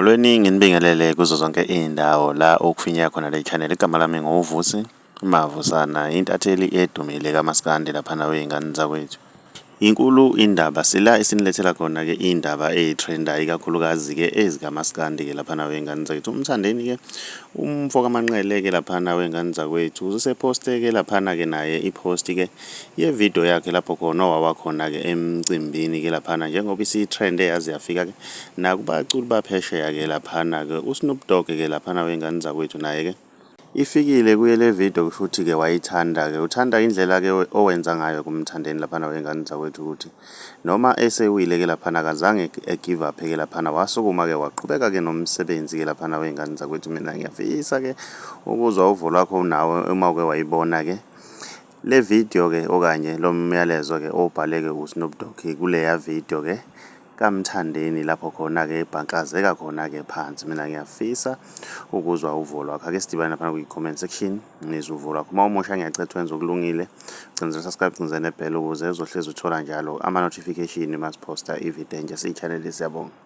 Molweni, nginibingelele kuzo zonke iy'ndawo la okufinyeka khona le channel. Igama lami nguVusi Mavusana, intatheli edumile kaMaskandi laphana wey'ngane zakwethu. Inkulu indaba sila esinilethela khona-ke iy'ndaba ey'threndayo ikakhulukazi-ke ezikamaskandi-ke laphana wey'ngane zakwethu. UMthandeni-ke umfo kaManqele-ke laphana wey'ngane zakwethu usephoste-ke laphana-ke naye i-post-ke ye-video yakhe lapho khona owawa khona-ke emcimbini-ke laphana njengoba isi-trende yaze yafika-ke nakubaculi baphesheya-ke laphana-ke uSnoop Dogg-ke laphana wey'ngane zakwethu naye-ke Ifikile kuye le video kushuthi-ke wayithanda-ke. Uthanda indlela-ke owenza ngayo kuMthandeni laphana wey'ngane zakwethu ukuthi noma esewile-ke laphana akazange e-give up-ke laphana wasukuma-ke waqhubeka-ke nomsebenzi-ke laphana wey'ngane zakwethu. Mina ngiyafisa-ke ukuzwa uvo lwakho nawe uma uke wayibona-ke le video-ke okanye lo myalezo-ke obhaleke uSnoop Dogg kuleya video-ke kaMthandeni lapho khona-ke ebhankazeka khona-ke phansi. Mina ngiyafisa ukuzwa uvo lwakho. Ake sidibane laphana kwi-comment section ngizwe uvo lwakho. Uma umusha ngiyacela wenze okulungile, cindezela subscribe, cindezela nebhele ukuze uzohlezi uthola njalo ama-notification uma siphosta ividiyo entsha. Siyi-channel, siyabonga.